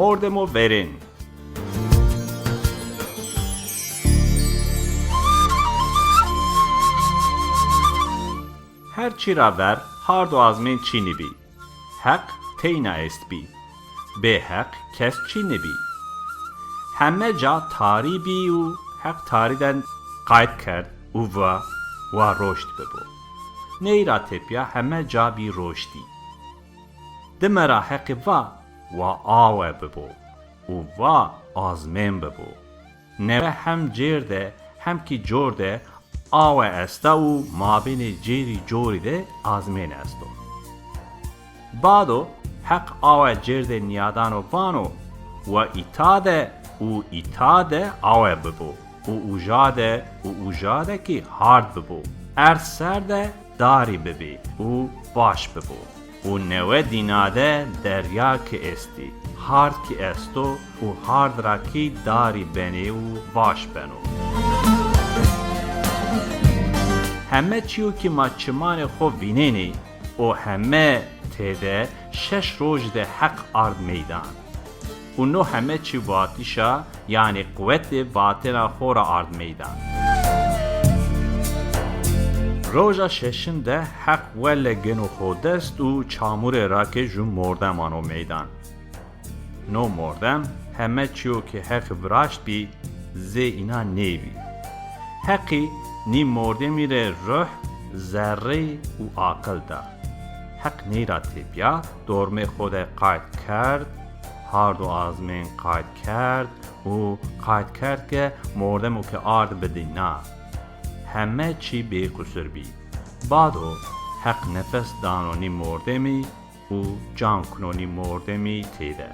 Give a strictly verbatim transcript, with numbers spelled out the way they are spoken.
Mordemo verên. Her çî ra ver hard û azmên çînî bî. Heq teyna estbî. Bê Heq kes çînî bî. Heme ca tarî bî û Heq tarîden qayt kerd û va, wa roşt bibo. Ney ra tepîya heme ca bî roştî. Dime ra Heqî va, wa awe bibo û va azmên bibo. Newe hem cêr de hem kî cor de awe esta û mabênê cêrî corî de azmên esto. Bado Heq awe cêr de nîyadan û vano, wa îta de û îta de awe bibo û uja de û uja de kî hard bibo. Erd ser de darî bibî û vaş bibo. Û newe dîna de derya ki estî, hard ki esto û hard ra kî darî benê û vaş beno. Heme çîyo ki ma çimanê xo vînenê û heme têde şeş roj de Heq ard meydan. Û no heme çî vatişa, yanî quwetê vatena xo ra ard meydan. Roja şeşin de Heq welle geno xo dest û çamurê ra ke ju mordem ano meydan. No mordem heme çîyo ke Heqî viraştbî zê înan nêbî. Heqî nî mordemî rê ruh, zerrey û aqil da. Heq ney ra tepîya dormê xo de qayt kerd, hard û azmên qayt kerd û qayt kerd ke mordemo ke ard bidî na. Heme çî bêqusur bî. Bado Heq nefes dano nî mordemî û can kuno nî mordemî têde.